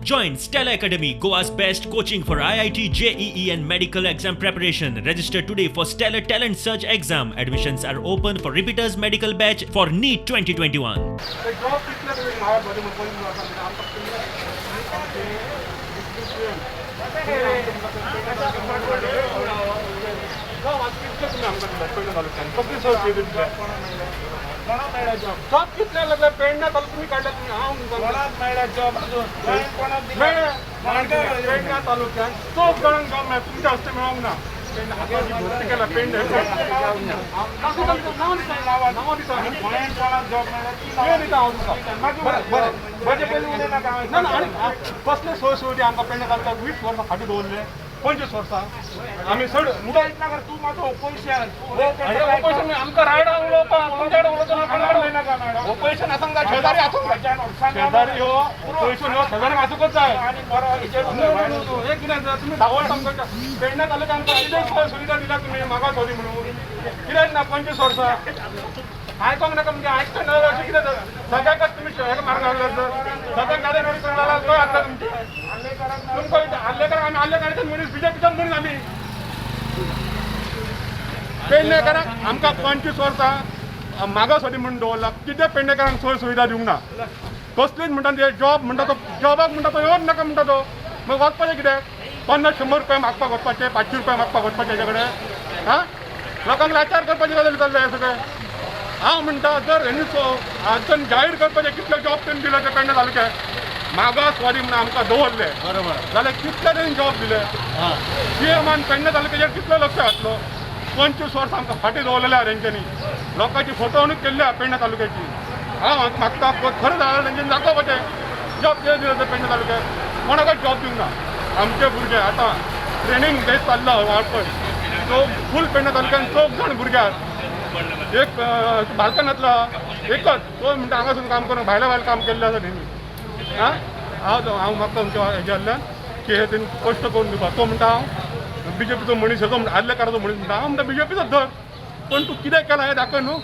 Join Stellar Academy, Goa's best coaching for IIT, JEE, and medical exam preparation. Register today for Stellar Talent Search exam. Admissions are open for repeaters medical batch for NEET 2021. ते job कितले तुमी मागास बरें म्हणून 25 वर्सां भितर आमकां job आज कितले तुमी आमकां दिल्या पेडणे तालुक्यान? कसली सोय सुविधा दिल्या? कोणाक मेळ्ळा जॉब? जॉब कितले लागले पेडण्या तालुक्यात तुम्ही काडल्या तुमी? हांव सांगता. कोणाक मेळ्ळा जॉब अजून? गोंयांत कोणाक दिला? मेळ्ळें. पेडण्या तालुक्यात चौग जाणांक जॉब मेळ्ळा. तुमच्या हस्ते मेळोंक ना. पेडण्या आतां जी भरती केल्या पेडणे, नांव दिसा, नांव दिसा. गोंयांत कोणाक जॉब मेळ्ळा ती वेळ दिता हांव तुका. मागीर. बरें बरें म्हजे पयलीं उलयनाका हांव. ना ना, आनी कसले सोय सुविधा आमकां पेडणे तालुक्यात 20 वर्सां फाटीं दवरले? 25 वर्सां आमी चड उलयत नाका तूं. म्हाजो ओपोजिशन. ओपोजिशन आमकां रायडा उलोवपाक. तुमच्या कडेन उलोवचो ना कोणा उलयनाका मॅडम. ओपोजिशन आसूंक जाय, शेजारी आसूंक जाय. शेजारी हो, ओपोजिशन हो शेजारी आसूंकच जाय. आनी बरो हेजेर. नो नो नो नो, एक कितें जाता, तुमी धांवत आमकां पेडण्या तालुक्यात आमकां कितें सोय सुविधा दिल्या तुमी मागास होली म्हणून? कित्याक ना 25 वर्सां आयकोंक नाका म्हणजे आयकता ना अशें कितें जाता? सगळ्याकच तुमी हेका मार्ग घातला सर. सगळ्याक गाडयेन वयर सरला तो घातला तुमचे. तुमकां आर्लेकार, आमी आर्लेकाराचे मनीस, बीजेपीचे मनीस आमी. पेडणेकारांक आमकां 25 वर्सां मागास होली म्हणून दवरला. कितें पेडणेकारांक सोय सुविधा दिवंक ना कसलीच? म्हणटा ते जॉब म्हणटा तो, जॉबाक म्हणटा तो येवन नाका म्हणटा तो. मागीर वचपाचें कित्याक? 50 100 रुपया मागपाक वचपाचें, 500 रुपया मागपाक वचपाचें हेजे कडेन? आं, लोकांक लाचार करपाची गजाल चल्ल्या हें सगळें. हांव म्हणटा, जर हेणी आजच्यान जाहीर करपाचें कितले जॉब तेणी दिले ते पेडणे तालुक्यात. मागासवादी म्हणून आमकां दवरले जाल्यार कितले तेणी जॉब दिले? सीएमान पेडणे तालुक्याचेर कितलो लक्ष घातलो? 25 वर्सां आमकां फाटीं दवरलेले आहा तेंच्यांनी. लोकांची फटवणूक केल्ली आहा पेडणे तालुक्याची. हांव हांगा मागता, खरें जाल्यार तेंच्यांनी दाखोवपाचें जॉब कितें दिले ते पेडणे तालुक्यात. कोणाकच जॉब दिवंक ना. आमचे भुरगे आतां ट्रेनींग घेत चल्ला वाळपय तो फूल. पेडणे तालुक्यान चौग जाण भुरगे आहात. एक बाल्कनांतलो एकच तो म्हणटा हांगासून काम करून भायल्या भायर काम केल्लें आसा तेणी. आं, हांव हांव मागता तुमच्या हेज्यांतल्यान की हे तेणी स्पश्ट करून दिवपाक. तो म्हणटा हांव बीजेपीचो मनीस, हेजो म्हणटा आर्लेकाराचो मनीस म्हणटा. हांव म्हणटा बीजेपीचो धर, पण तूं कितें केलां हें दाखय न्हू.